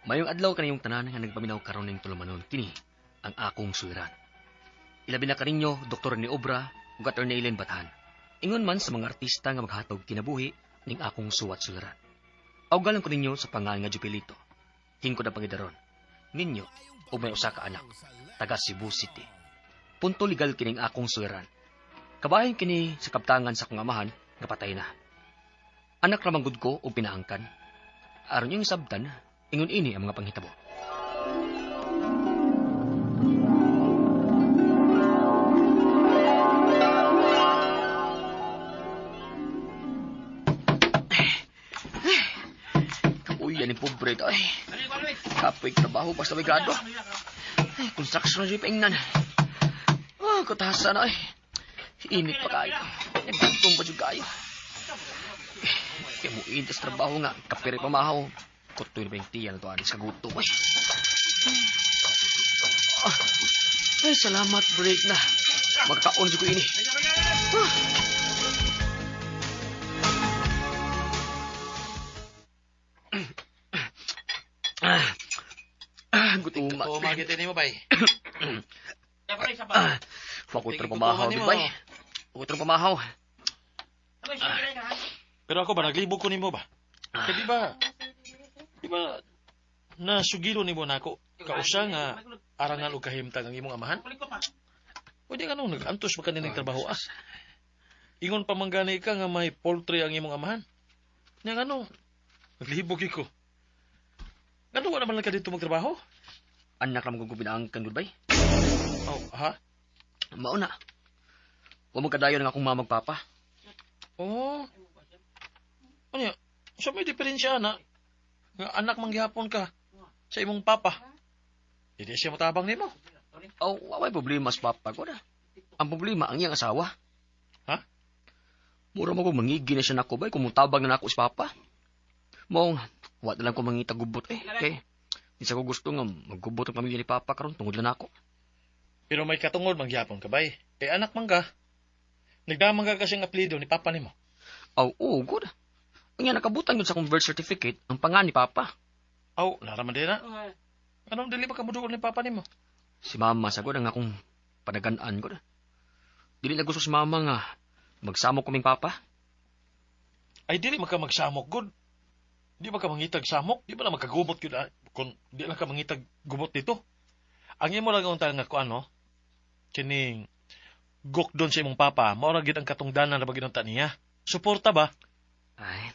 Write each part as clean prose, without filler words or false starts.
Mayong adlaw kaniyong tanan nga nagpaminaw karon ning tulumanon kini ang akong suliran. Ilabi na kaninyo Dr. ni Obra ug Attorney Ellen Bathan. Ingon man sa mga artista nga maghatog kinabuhi ning akong suwat suliran. Awgalan ko ninyo sa pangalan nga Jupilito. Hingkod ang pangidaron. Ninyo ug may usa ka anak, taga Cebu City. Punto legal kining akong suliran. Kabahin kini sa kaptangan sa akong amahan nga patay na. Anak ra man gud ko og pinaangkan. Aron yung sabtan, ingon ini ang mga panghitabo. Uy, yan yung pobre ito. Ay, kapoy trabaho, basta may grado. Ay, construction na siya paingnan. Oh, kutasa na ay. Init pa kayo. Ay, gutom pa juga kayo. Kaya mo init sa trabaho nga, kapiri pa mahaw. Kutoy na ba yung tiyan na ito, anis kagutom. Ay. Ah, ay, salamat, break na. Magkaon siya ko ini. Ah. Ah, gutuma. Gutuma kita nimo bay. Ah, wako tra pamahaw, di bay. Wako tra pamahaw. Pero ako ba naglibog ko nimo ba? Kay di ba nasugilo nimo nako kausa nga arangan og kahimtang ang imong amahan? Pwede ka nung nag-antos pa kaning trabaho ah. Ingon pa man gani ka nga may poultry ang imong amahan. Nya ngano naglibog ko. Ngano wala man lang ka dito magtrabaho? Anak ra man kong pinaangkan gud bay. Oh, ha? Mao na. Wa mo kadayon ang akong mama ug papa. Oh. Ano ya? Sa may diferensya na nga anak man gihapon ka sa imong papa. Hindi siya motabang nimo. Oh, wa may problema sa papa ko na. Ang problema ang iyang asawa. Ha? Mura mo ko mangigi na siya nako bay kung mutabang na nako si papa. Mao wa na lang ko mangita gubot eh. Kay di sa ko gusto nga maggubot ang pamilya ni papa karon tungod lang nako. Pero may katungod man gihapon ka bay. Kay anak man ka. Nagdamang ka kasi ang apelyido ni papa nimo. Aw, oo, good. Ang yan, nakabutan yun sa akong birth certificate, ang pangan ni papa. Aw, naraman din na. Anong dili ba ka muduol ni papa nimo? Si mama sagod ang akong panagan-an ko. Dili na gusto si mama nga magsamok kaming papa. Ay, dili man ka magsamok, good. Di ba ka mangitag samok? Di ba na magkagubot yun? Kung di lang ka mangitag gubot dito. Ang imo lang unta nga kuan, no? Kining gok doon sa imong papa, mao ra gid ang katungdanan na baginunta niya. Suporta ba? Ay,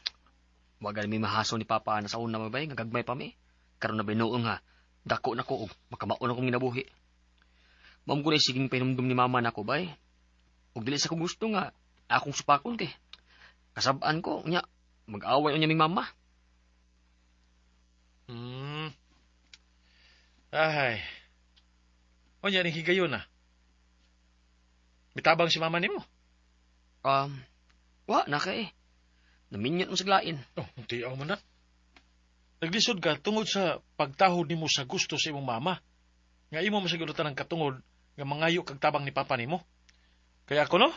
wag may mahaso ni papa na sa una mabay, nga gagmay pa mi. Karon na binuong ha, dako na ko og makamaon akong ginabuhi. Ma'am ko na siging pahinumdum ni mama nako bay. Og dili sa ko gusto nga akong supakon kay. Kasabaan ko nya mag-away unya ming mama. Ay. Unya ning higayon na. Mitabang si mama nimo. Wa na kay. Naminyot mo sa glain. Oh, tiyaw man na. Naglisod ka tungod sa pagtahod nimo sa gusto sa imong mama. Nga imo masigurutan ang katungod nga mangayo kag tabang ni papa nimo. Kaya ako no,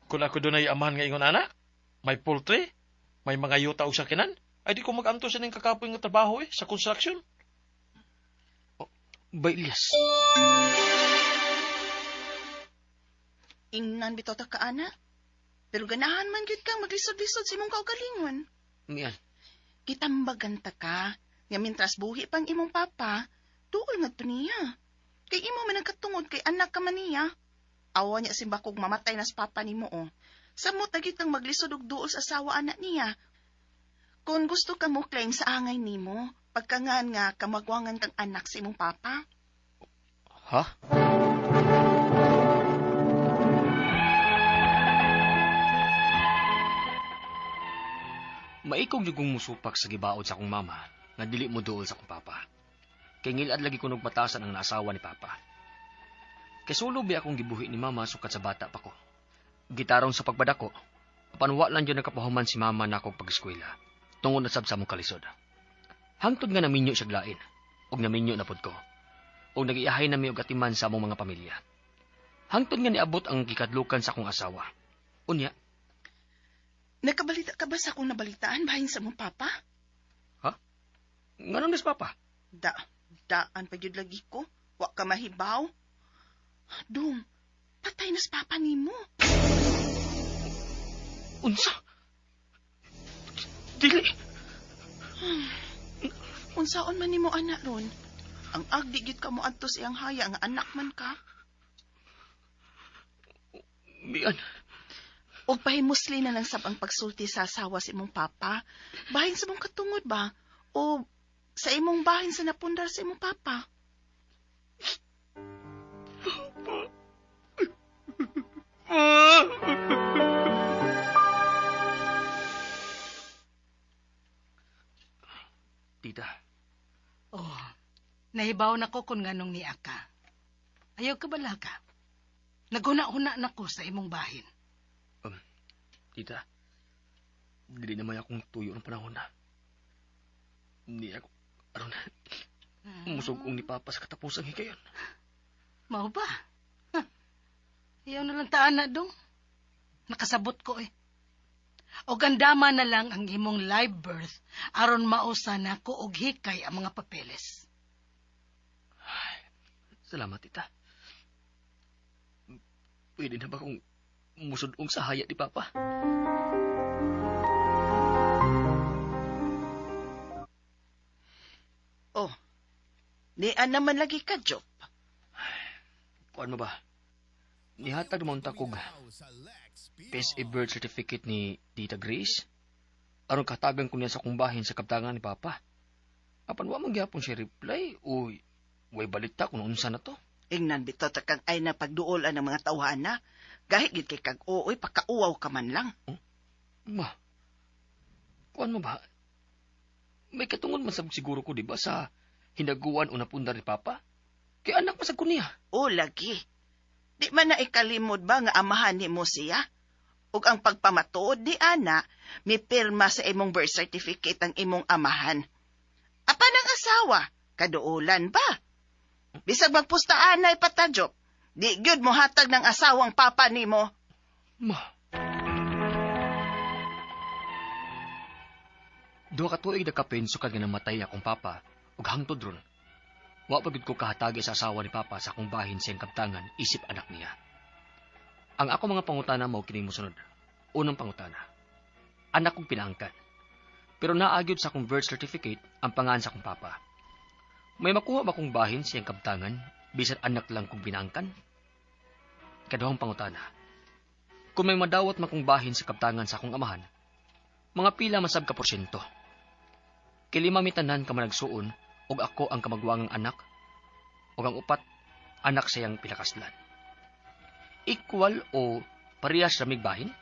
kung ako dunay amahan nga ingon ana, may poultry, may mga yuta og sakinan, ay di ko mag-antos sa ning kakapoy nga trabaho sa construction. Oh, bay Elias. Ingnan bitaw ta ka ana. Pero ganahan man gyud kang maglisod-lisod sa imong kaugalingon. Mian. Gitambagan ta ka nga mintras buhi pang imong papa, duol ngadto niya. Kay imo man ang katungod kay anak ka man niya. Awa niya simbakog mamatay na sa papa nimo oh. Samot na gyud kang maglisod og duol sa asawa anak niya. Kung gusto ka mo claim sa angay nimo, pagkangan nga kamagwangan kang anak sa imong papa. Ha? Maikog jud kong musupak sa gibaod sa akong mama nga dili mo duol sa akong papa. Kay ngilad lagi ko batasan ang naasawa ni papa. Kay sulo bi akong gibuhi ni mama sukat sa bata pa ko. Gitarong sa pagbadako, apan wa lang jud nakapahuman si mama na akong pag-eskwela. Tungod na sab sa among kalisod. Hangtod nga naminyo siya glain, ug naminyo na pud ko. Ug nagiyahay nami og atiman sa among mga pamilya. Hangtod nga niabot ang gikadlukan sa akong asawa. Unya, nakabalita ka ba sa akong nabalitaan bahin sa mong papa? Ha? Nganong des papa? Da, daan pa gyud lagi ko. Wa ka mahibaw. Dong, patay na sa papa nimo. Unsa? Dili. Unsaon man nimo ana ron? Ang agdi gyud ka mo adto sa iyang haya nga anak man ka. Mian. Og pahimusli na lang sab ang pagsulti sa asawa sa imong papa. Bahin sa imong katungod ba? O sa imong bahin sa napundar sa imong papa? Tita. Oh, nahibaw na ko kung nganong niya ka. Ayaw ka bala ka. Naghuna-huna na ko sa imong bahin. Tita, dili na may akong tuyo ng panahon na. Hindi ako, aron, musugong ni Papa sa katapusang higayon. Mao ba? Huh. Ayaw na lang taan na dong. Nakasabot ko eh. O gandama na lang ang imong live birth aron mausa na ko og hikay ang mga papeles. Ay, salamat, tita. Pwede na ba kung musudong sa haya ni Papa? Oh, nian naman lagi ka, Jop. Kuan mo ba? Nihatag naman ta kog PSA birth certificate ni Tita Grace. Aron katagan ko niya sa kumbahin sa kaptangan ni Papa. Apan wa man gyapon siya reply. Uy, way balita kung unsa na to. Ingnan bitaw ta kang ay na pagduol ang mga tawhana. Gahit gid kay kag ooy, pakauwaw ka man lang. Oh, ma, kuan mo ba? May katungod man sab siguro ko, di ba, sa hinaguan o napundar ni Papa? Kay anak masag ko niya. O lagi. Di man na ikalimod ba nga amahan ni mo siya? Ug ang pagpamatuod ni ana, mi pirma sa imong birth certificate ang imong amahan. Apan ang asawa, kaduolan ba? Bisag magpustaan na ipatadjok, di gyud mo hatag ng asawang papa nimo. Ma. Duha ka tuig nagkapin sukad nga namatay akong papa ug hangtod ron. Wa pa gyud ko kahatagi sa asawa ni papa sa akong bahin sa iyang kabtangan isip anak niya. Ang ako mga pangutana mao kining mosunod. Unang pangutana. Anak kong pinaangkan. Pero naagyod sa akong birth certificate ang pangan sa akong papa. May makuha ba kong bahin sa iyang kabtangan bisan anak lang kong pinaangkan? Ikaduhang pangutana. Kung may madawat man kong bahin sa kabtangan sa akong amahan, mga pila masab ka porsyento. Kilima mitanan ka managsuon og ako ang kamagwangang anak og ang upat anak sa iyang pinakaslan. Equal o parehas ramig bahin?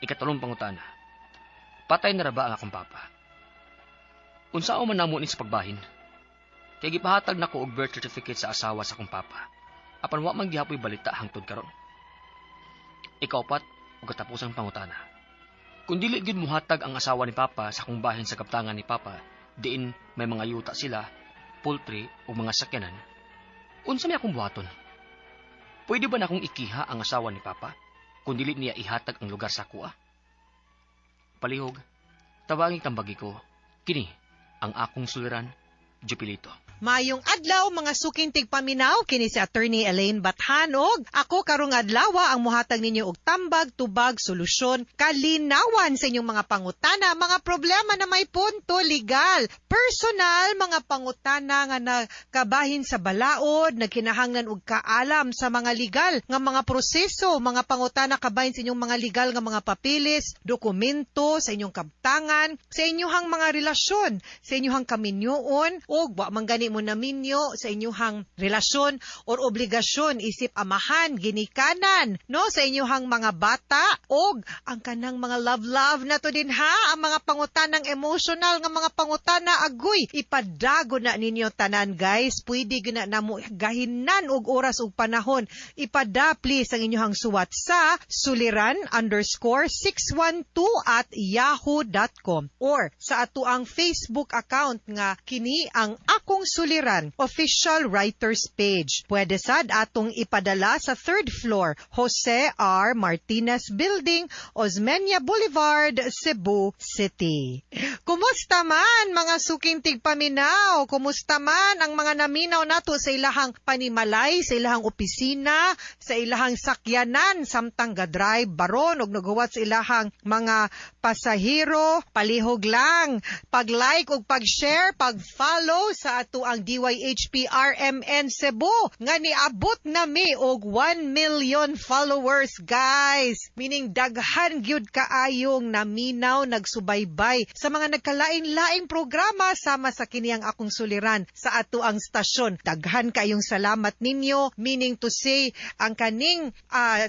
Ikatulong pangutana. Patay na ra ba ang akong papa? Unsaon man namo ni sa pagbahin? Kay gipahatag nako og birth certificate sa asawa sa akong papa. Apan wa man gihapoy balita hangtod karon. Ikaupat ug katapusang pangutana. Kung dili gyud mohatag ang asawa ni Papa sa akong bahin sa kaptangan ni Papa, diin may mga yuta sila, poultry ug mga sakyanan, unsa may akong buhaton? Pwede ba na akong ikiha ang asawa ni Papa kung dili niya ihatag ang lugar sa akoa? Palihog, tawangi kambagi ko, kini ang akong suliran, Jupilito. Mayong adlaw mga suking tigpaminaw kini si Attorney Elaine Bathanog. Ako karong adlaw ang muhatag ninyo og tambag, tubag, solusyon, kalinawan sa inyong mga pangutana, mga problema na may punto legal, personal, mga pangutana nga nakabahin sa balaod, nagkinahanglan og kaalam sa mga legal nga mga proseso, mga pangutana kabahin sa inyong mga legal nga mga papeles, dokumento sa inyong kabtangan, sa inyong mga relasyon, sa inyong kaminyoon og wa man gani mo naminyo sa inyuhang relasyon or obligasyon isip amahan, ginikanan, no, sa inyuhang mga bata og ang kanang mga love-love na to din ha, ang mga pangutanang emotional nga mga pangutana agoy ipadago na ninyo tanan guys. Pwede gina namo gahinan og oras og panahon. Ipada please ang inyuhang suwat sa suliran_612@yahoo.com or sa atuang Facebook account nga kini ang Akong Suliran official writers page. Pwede sad atong ipadala sa third floor, Jose R. Martinez Building, Osmeña Boulevard, Cebu City. Kumusta man, mga suking tigpaminaw? Kumusta man ang mga naminaw nato sa ilahang panimalay, sa ilahang opisina, sa ilahang sakyanan samtang ga-drive baron og naghuwat sa ilahang mga pasahero? Palihog lang pag-like ug pag-share, pag-follow sa ato ang DYHP RMN Cebu nga niabot na mi og 1 million followers, guys. Meaning daghan gyud kaayong naminaw, nagsubaybay sa mga nagkalain-laing programa sama sa kiniyang Akong Suliran sa ato ang stasyon. Daghan kaayong salamat ninyo, meaning to say ang kaning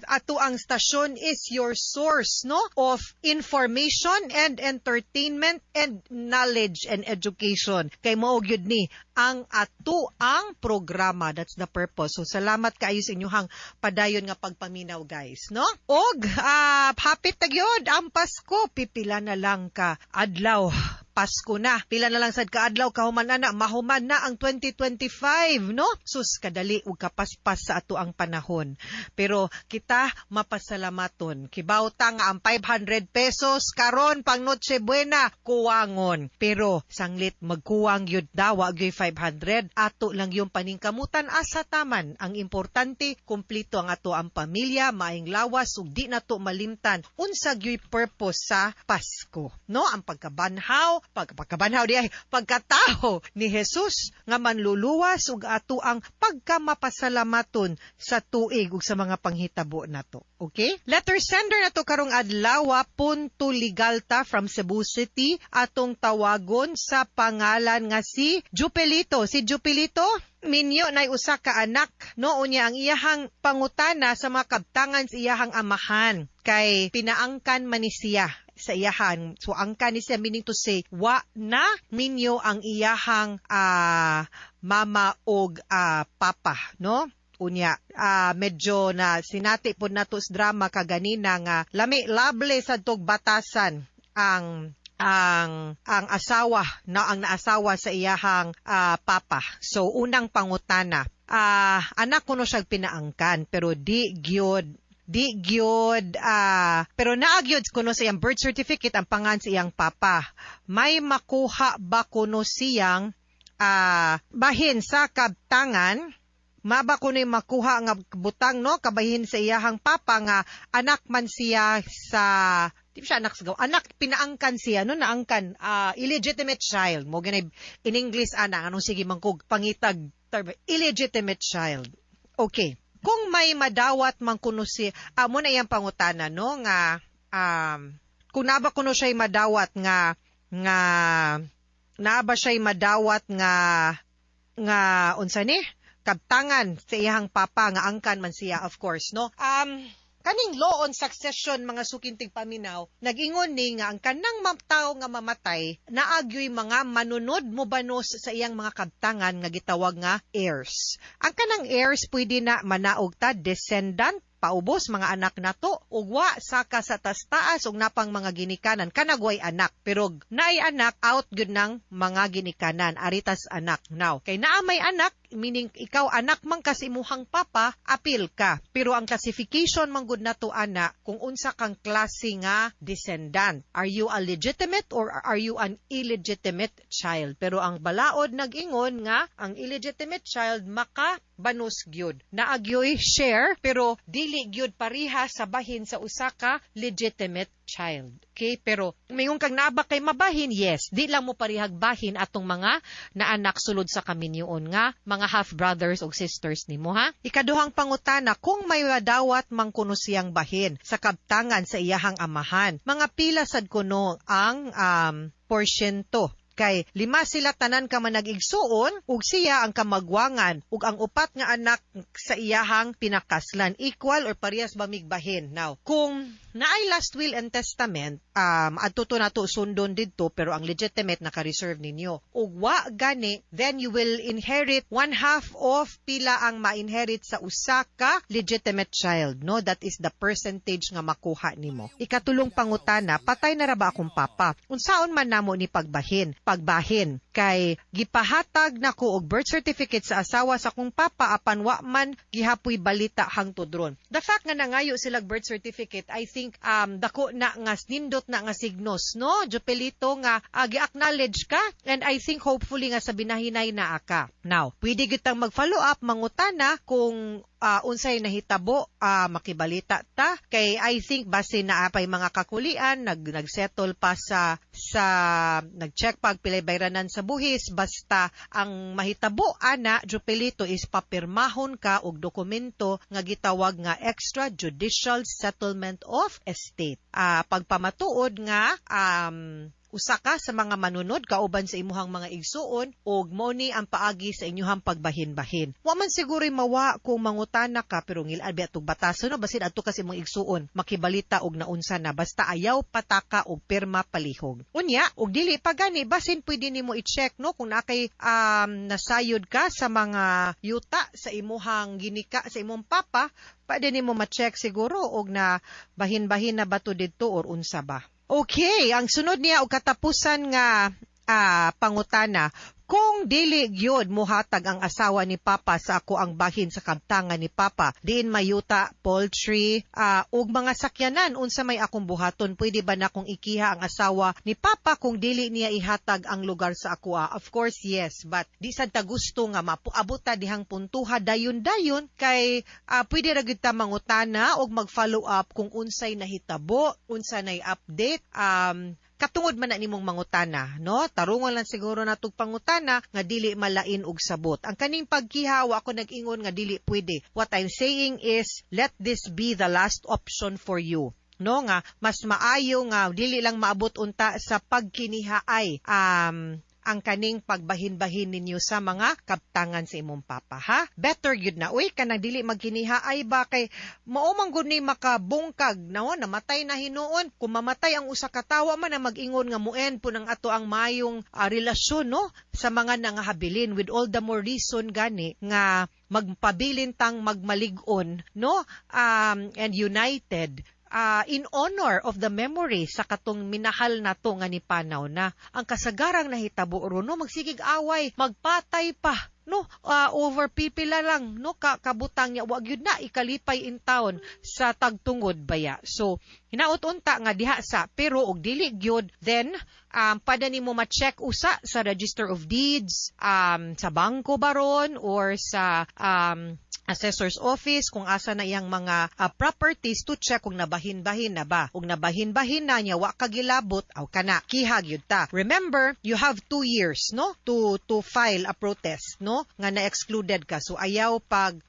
ato ang stasyon is your source, no, of information and entertainment and knowledge and education. Kay mao gyud ni ang ato ang programa. That's the purpose. So salamat kaayo sa inyong padayon nga pagpaminaw, guys, no? Og hapit na gyud ang Pasko, pipila na lang ka adlaw, Pasko na. Pila na lang sad kaadlaw kahuman ana, mahuman na ang 2025, no? Sus, kadali ug kapaspas sa ato ang panahon. Pero kita mapasalamaton. Kibaw ta nga ang 500 pesos karon pang Noche Buena kuwangon. Pero sanglit magkuwang gyud dawa gyud 500, ato lang yung paningkamutan asa taman. Ang importante, kumpleto ang ato ang pamilya, maayong lawas ug di nato malimtan unsa gyud purpose sa Pasko. No, ang pagkabanhaw, pagkabanhaw di ay pagkataho ni Jesus nga manluluwas ug ato ang pagkamapasalamaton sa tuig ug sa mga panghitabo nato. Okay? Letter sender nato karong adlaw, Punto Ligalta from Cebu City, atong tawagon sa pangalan nga si Jupelito. Si Jupelito, minyo nay usa ka anak, no? Unya ang iyahang pangutana sa mga kabtangan sa iyahang amahan kay pinaangkan man ni siya sa iyahan. So angkan ni siya, meaning to say wa na minyo ang iyahang mama og papa, no? Unya medyo na sinati pod nato sa drama kaganina nga lami lable sa tog batasan ang asawa na ang naasawa sa iyahang papa. So unang pangutana, anak kuno siya pinaangkan pero di gyud, pero naa gyud kuno sa iyang birth certificate ang pangan sa iyang papa. May makuha ba kuno siyang bahin sa kabtangan? Maba kuno makuha nga butang, no, kabahin sa iyahang papa nga anak man siya sa, di siya anak sa anak, pinaangkan siya, no, naangkan, illegitimate child mo ganay in English ana, anong sige mangkog pangitag term, illegitimate child. Okay, kung may madawat man kuno si amo na iyang pangutana, no, nga kung naba kuno siya madawat nga naa ba siya'y madawat nga unsa ni kabtangan sa iyang papa nga angkan man siya, of course, no? Kaning law on succession, mga suking tigpaminaw, nag-ingon ni nga ang kanang tawo nga mamatay, naa gyoy mga manunod mobanos sa iyang mga kabtangan nga gitawag nga heirs. Ang kanang heirs, pwede na manaog ta descendant, paubos mga anak nato ug wa saka sa taas ug napang mga ginikanan, kanagway anak, pero naay anak, out gyud ng mga ginikanan, aritas anak. Now kay naa may anak, meaning ikaw anak man ka sa imuhang papa, apil ka. Pero ang classification man gud nato ana kung unsa kang klase nga descendant: are you a legitimate or are you an illegitimate child? Pero ang balaod nag-ingon nga ang illegitimate child maka banos gyud, naa gyoy share, pero dili gyud pareha sa bahin sa usa ka legitimate child. Okay, pero mayon kang naba kay mabahin, yes, di lang mo parehag bahin atong mga naanak sulod sa kaminyoon nga mga half brothers o sisters nimo, ha. Ikaduhang pangutana, kung may madawat man kuno siyang bahin sa kabtangan sa iyahang amahan, mga pila sad kuno ang porsyento? Kay lima sila tanan ka manag-igsuon ug siya ang kamagwangan ug ang upat nga anak sa iyahang pinakaslan, equal or parehas ba migbahin? Now kung naay last will and testament, adto to nato sundon didto, pero ang legitimate naka-reserve ninyo. Ug wa gani, then you will inherit one half of pila ang ma-inherit sa usa ka legitimate child, no? That is the percentage nga makuha nimo. Ikatulong pangutana, patay na ra ba akong papa? Unsaon man namo ni pagbahin? Pagbahin kay gipahatag nako og birth certificate sa asawa sa akong papa apan wa man gihapoy balita hangtod ron. The fact nga nangayo sila birth certificate, I think dako na nga nindot na nga signos, no, Jopelito, nga gi-acknowledge ka, and I think hopefully nga sa binahinay naa ka. Now, pwede gitang mag-follow up mangutana kung unsay nahitabo, makibalita ta kay I think base naa pay mga kakulian, nagsettle pa sa nag-check pag pilay bayranan sa buhis. Basta ang mahitabo ana, Jopelito, is papirmahon ka og dokumento nga gitawag nga extrajudicial settlement of estate. Pagpamatuod nga usa ka sa mga manunod kauban sa imuhang mga igsuon og mao ni ang paagi sa inyuhang pagbahin-bahin. Wa man siguro mawa kung mangutana ka, pero ngilad ba atong batason, no, basin adto ka sa imong igsuon makibalita og naunsa na, basta ayaw pataka og pirma palihog. Unya og dili pa gani, basin pwede nimo i-check, no, kung naa kay nasayod ka sa mga yuta sa imuhang ginika sa imong papa, pwede nimo ma-check siguro og na bahin-bahin na ba to didto or unsa ba. Okay, ang sunod niya og katapusan nga pangutana, kung dili gyud mohatag ang asawa ni Papa sa ako ang bahin sa kabtangan ni Papa, diin mayuta, poultry, ug mga sakyanan, unsa may akong buhaton? Pwede ba na akong ikiha ang asawa ni Papa kung dili niya ihatag ang lugar sa akoa? Of course, yes, but di sad ta gusto nga mapuabot ta dihang puntuha dayon-dayon kay pwede ra gyud ta mangutana og mag-follow up kung unsay nahitabo, unsa nay update, katungod man na nimong mangutana, no? Tarungon lang siguro natog pangutana nga dili malain og sabot. Ang kaning pagkiha, wa ako nag-ingon nga dili pwede. What I'm saying is, let this be the last option for you. No, nga mas maayo nga dili lang maabot unta sa pagkinihaay ang kaning pagbahin-bahin ninyo sa mga kaptangan sa imong papa, ha? Better gyud na, uy, kanang dili magkinihaay ba kay mao man gud ni makabungkag, no? Namatay na hinuon. Kung mamatay ang usa ka tawo man ang mag-ingon nga moen po ng ato ang mayong relasyon, no, sa mga nangahabilin, with all the more reason gani nga magpabilin tang magmalig-on, no, and united in honor of the memory sa katong minahal nato nga ni panaw na. Ang kasagarang nahitabo ron, no, magsigig away, magpatay pa, no, over pipila lang, no, kabutang niya, wa gyud na ikalipay in town sa tagtungod baya. So hinaut unta nga diha sa, pero og dili gyud, then pada nimo ma-check usa sa Register of Deeds, sa bangko baron or sa assessor's office kung asa na iyang mga properties to check kung nabahin-bahin na ba. Kung nabahin-bahin na niya, wa kagilabot, aw kana, kiha gyud ta. Remember, you have 2 years, no, to file a protest, no, nga na-excluded ka. So ayaw pag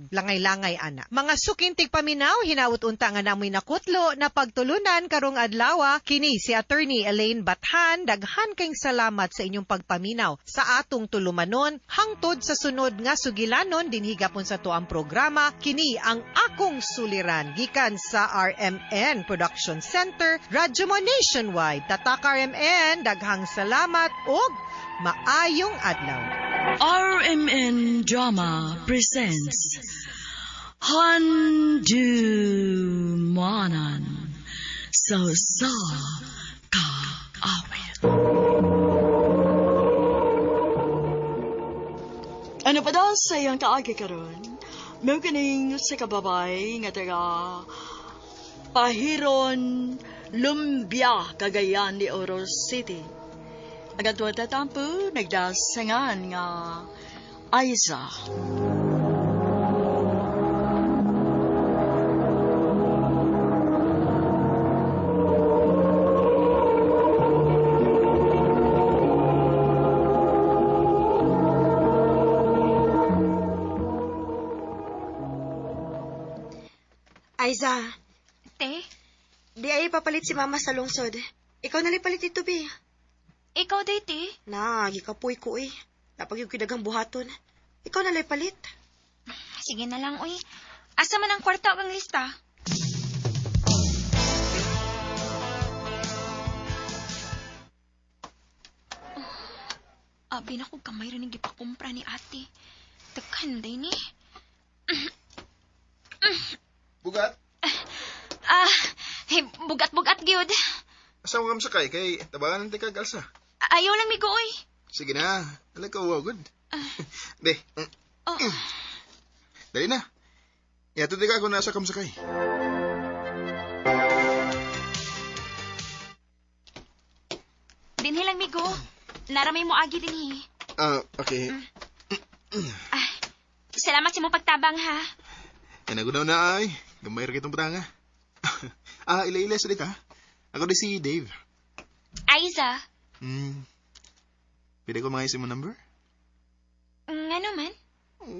langay-langay ana. Mga suking tigpaminaw, hinawot unta nga namoy nakutlo na pagtulunan karong adlaw. Kini si Attorney Elaine Bathan, daghan kayong salamat sa inyong pagpaminaw sa atong tulumanon hangtod sa sunod nga sugilanon dinhi gapon sa tuang programa. Kini ang Akong Suliran gikan sa RMN Production Center, Radyo Mo Nationwide. Tatak RMN, daghang salamat ug maayong adlaw. RMN Drama presents Handumanan sa Usa Ka Awit. Ano pa daw sa iyang kaagi karon? Mao kining sa kababay nga taga Pahiron, Lumbia, Cagayan de Oro City. Ang atuwa tatampo, nagdasangan nga Aiza. Aiza. Te? Di ay papalit si Mama sa lungsod. Ikaw na palit dito, be. Ikaw day, te? Na, gikapoy ko eh. Napag yung kidagang buhaton. Ikaw na palit. Sige na lang, uy. Asa man ang kwarta o ang lista? Abi na ko kamay rin ang gipakumpra ni ate. Daghan day ni. Bugat? Ah, hey, bugat-bugat gyud. Asa mo sakay kay tabangan ti kag alsa. Ayaw lang migo oy. Sige na, alam ka wow, good. De. Oh. Dali na. Yato di ka kung nasa kamsakay. Dinhi lang migo. Naramay mo agi dinhi. Ah, okay. Ah, salamat sa imong pagtabang ha. Yan ako daw na ay. Gamay ra kitong butanga. Ah, ila-ila sa ka. Ako di si Dave. Aiza, Pwede ko mga mo number? Ngano man?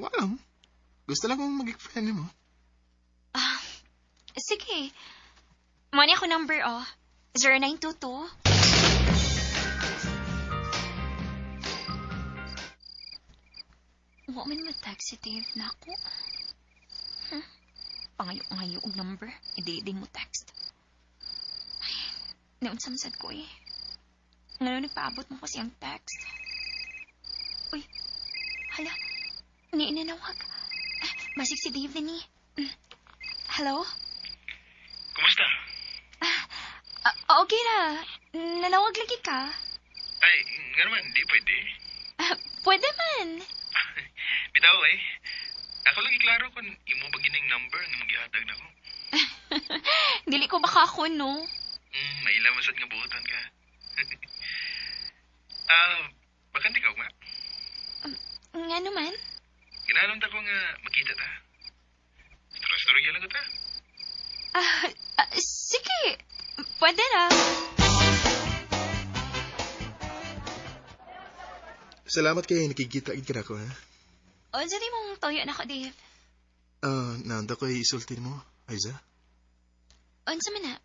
Wala. Gusto lang kong maging friend mo. Ah, sige. Mo ni ako number oh. 0922. Wa man mo-text si Dave na ako. Pangayo-ngayo og number. Hindi mo text. Ay, naunsa man sad ko eh. Ngano nagpaabot mo ko siyang text. Uy, hala. Niinanawag. Basig si Dave ni. Hello? Kumusta? Okay na. Nanawag lagi ka. Ay, nga naman, di pwede. Pwede man. Bitaw eh. Ako lang iklaro kung imo ba gining number ang imong gihatag nako. Dili ko baka ako, no? Maila man sad nga buotan ka. Bakante ka ugma? Nga naman? Ginanon ta ko nga makita ta. Storya lang ko ta. Sige. Pwede na. Salamat kay nakikita gid ka nako, ha? Unsa di mong tuyo na ko, Dave? Naanda ko isultin mo, Aiza. Unsa man na?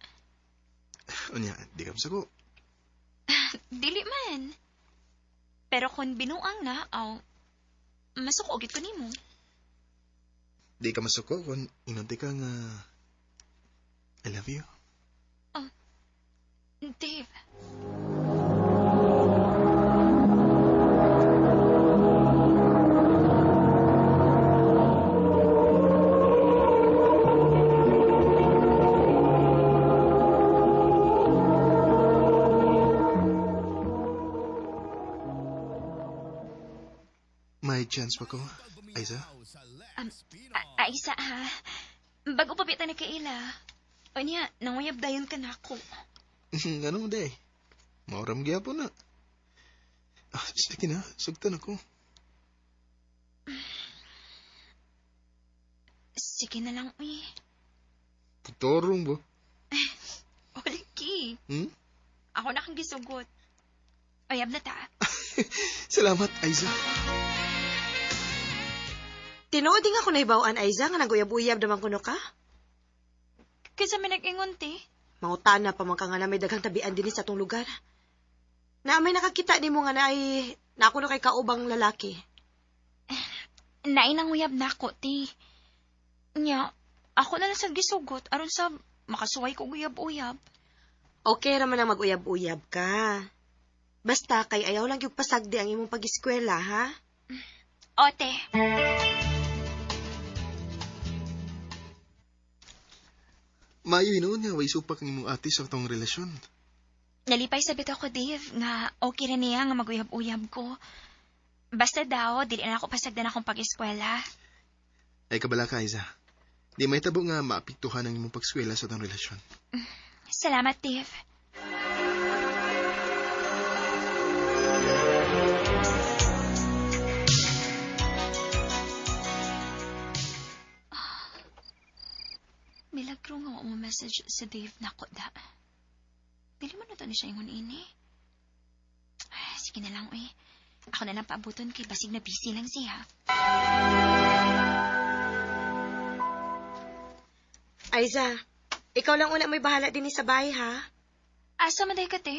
Unya, di ka masako. Dili man. Pero kung binuang na, aw, masuko gid ko nimo. Di ka masuko kung inunti ka nga I love you. Oh, Dave. May chance pa ko, Aiza? Aiza, ha? Bago pa bita nagkaila. O niya, nanguyab dayon ka na ako. Ano mo, day? Mauram gyapon na. Sige na, sugtan ako. Sige na lang, uy. Putorong ba? Olki. Ako na kang gisugot. Uyab na ta. Salamat, Aiza. Tinuod din ako nahibaw-an, Aiza, nga naguyab-uyab naman kuno ka. Kinsa may nag-ingon, te? Mangutana pa man ka nga na may daghang tabian dinhi sa atong lugar. Na may nakakita nimo nga naay na ako na kay kaubang lalaki. Naay nanguyab na ako, te. Nya, ako na lang sa gisugot aron sa makasuway ko uyab-uyab. Okay ra man ang mag-uyab-uyab ka. Basta kay ayaw lang yung pasagdi ang imong pag-eskwela, ha? Ote. Maayo hinuon nga, way supak ang imong ate sa atong relasyon. Nalipay sa bitaw ko, Dave, nga okay rin niya nga mag-uyab-uyab ko. Basta daw, dili na ako pasagdan akong pag-eskwela. Ay kabala ka, Aiza. Di may tabo nga maapektuhan ang imong pag-eskwela sa atong relasyon. Salamat, Dave. Milagro nga mo message si Dave na ko da. Dili man na to ni siya ingon ini. Ay, sige na lang, uy. Ako na lang paabuton kay basig na busy lang siya. Aiza, ikaw lang una may bahala din sa bahay, ha? Asa man day ka, te?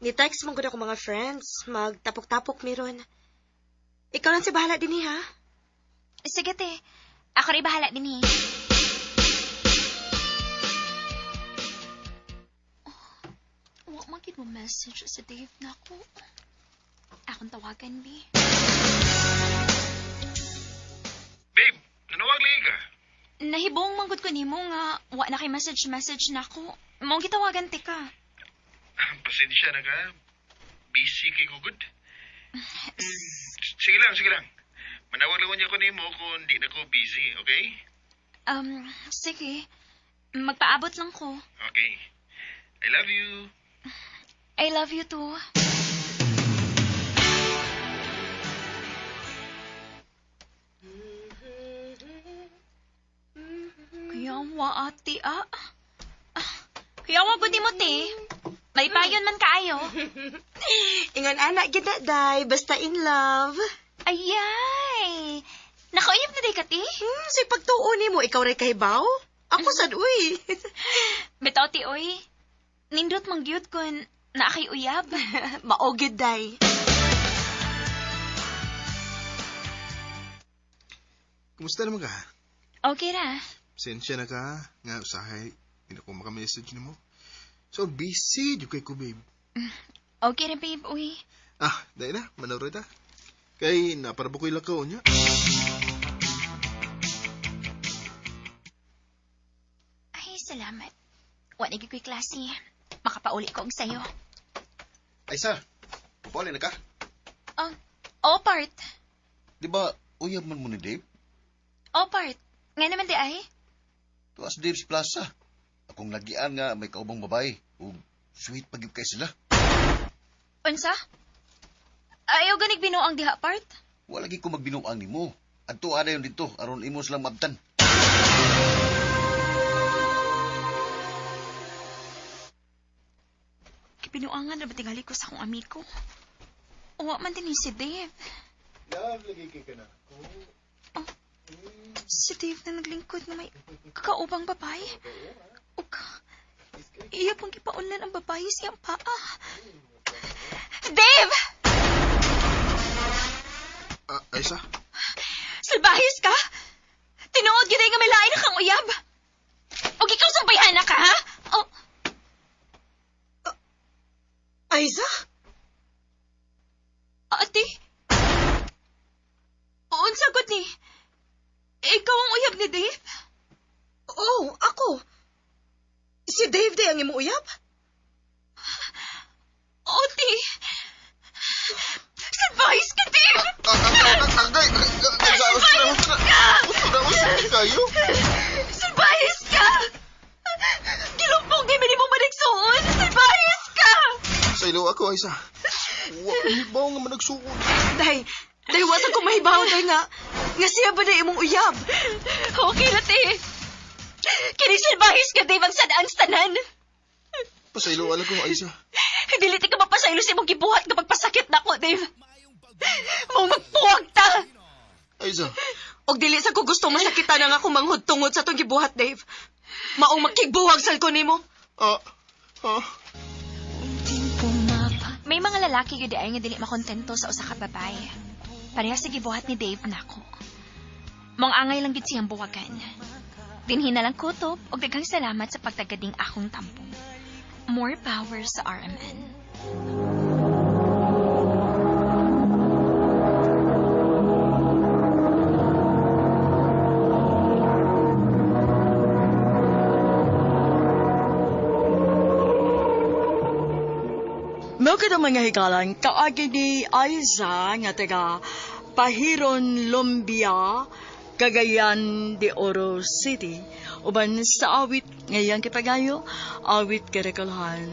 Ni-text man gud ako mga friends. Magtapok-tapok meron. Ikaw lang si bahala din, ha? Sige, te. Ako rin bahala din, eh. Oh, wa man gid mo message sa Dave na ako. akong tawagan, bi. Babe, nanawag lagi ka. Nahibong manggod ko nimo nga wa na kay message na ako. Mao gitawagan ti ka. Pasensya na ka. Busy kay ko good. Sige lang. Manawag lang niya ko nimo kung di na ko busy, okay? Sige. Magpaabot lang ko. Okay. I love you. I love you too. Kaya wa ate ah. Kaya wa gud nimo te. Malipayon man kaayo. Ingon anak gid na, day, basta in love. Ayay. Nakauyab na day ka te? Say pagtuo nimo ikaw ray kahibaw? Ako sad uy. Bitaw ti oy. Nindot man gyud kun naa kay uyab. Mao gyud day. Kumusta naman ka? Okay ra. Pasensya na ka. Nga, usahay. Hindi na ko makamessage nimo. So, busy. Di kay ko, babe. Okay ra, babe. Uy. Ah, dahil na. Manawra ta. Kay, naparabo ko'y lakaw niya. Ay, salamat. Wa na gyud ko'y klase. Makapauli ko og sayo. Ay, sir. Pauli na ka? Oh, part. Di ba, uyab man mo ni Dave? Oh, part. Nga naman di ay? Tuas Dave's Plaza. Akong lagian nga may kaubang babae. Ug sweet pag kay sila. Unsa? Ayaw ganig binuang diha, part? Wala gi ko magbinuang nimo. Adto ana yon dito aron imo silang maabtan. Kibinuangan na ba tingali ko sa akong amigo? Uwa man din si Dave. Love, lagi kay ka na. Oh, si Dave na naglingkod na may kakaubang babae. Ug iya pang gipaunlan ang babae siyang paa. Dave! Aisa? Salbahis ka? Tinuod gyud ay nga may lain na kang uyab. Og ikaw sa bayhana ka, ha? Oh. Aiza? Ate? Unsa gud ni? Ikaw ang uyab ni Dave? Oh, ako. Si Dave day ang imong uyab? Ate! Salbahis ka, Dave! Agay! Salbahis ka! Kayo? Salbahis ka! Gilumpong di mo manigsuon! Salbahis ka! Sa ilo ako, Aiza. Wa ko hibaw nga managsuon. Day, wasan ko mahibaw, day nga. Nga siya ba day imong uyab? Okay na, te. Kini salbahis ka, Dave, ang sadaan sa tanan. Pasaylo ala ko, Aiza. Dili ka mapasaylo sa imong gibuhat nga pagpasakit na ko, Dave. Mong magpuwag ta. Aiza. Og dili sa ko gusto masakitan ang ako manghud tungod sa tong gibuhat, Dave. Maong makigbuwag sal ko nimo. May mga lalaki gyud ay nga dili makontento sa usa ka babae. Pareha sa gibuhat ni Dave nako. Mong angay lang gid siyang buwagan. Dinhi na lang kutob og daghang salamat sa pagtagading akong tampo. More power sa RMN. Mao kadtong mga higalan, kaagi ni Aiza nga taga Pahiron, Lumbia, Cagayan de Oro City. Uban sa awit ngayang kipagayo, awit karakulhan,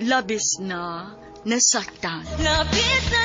labis na nasaktan. Labis na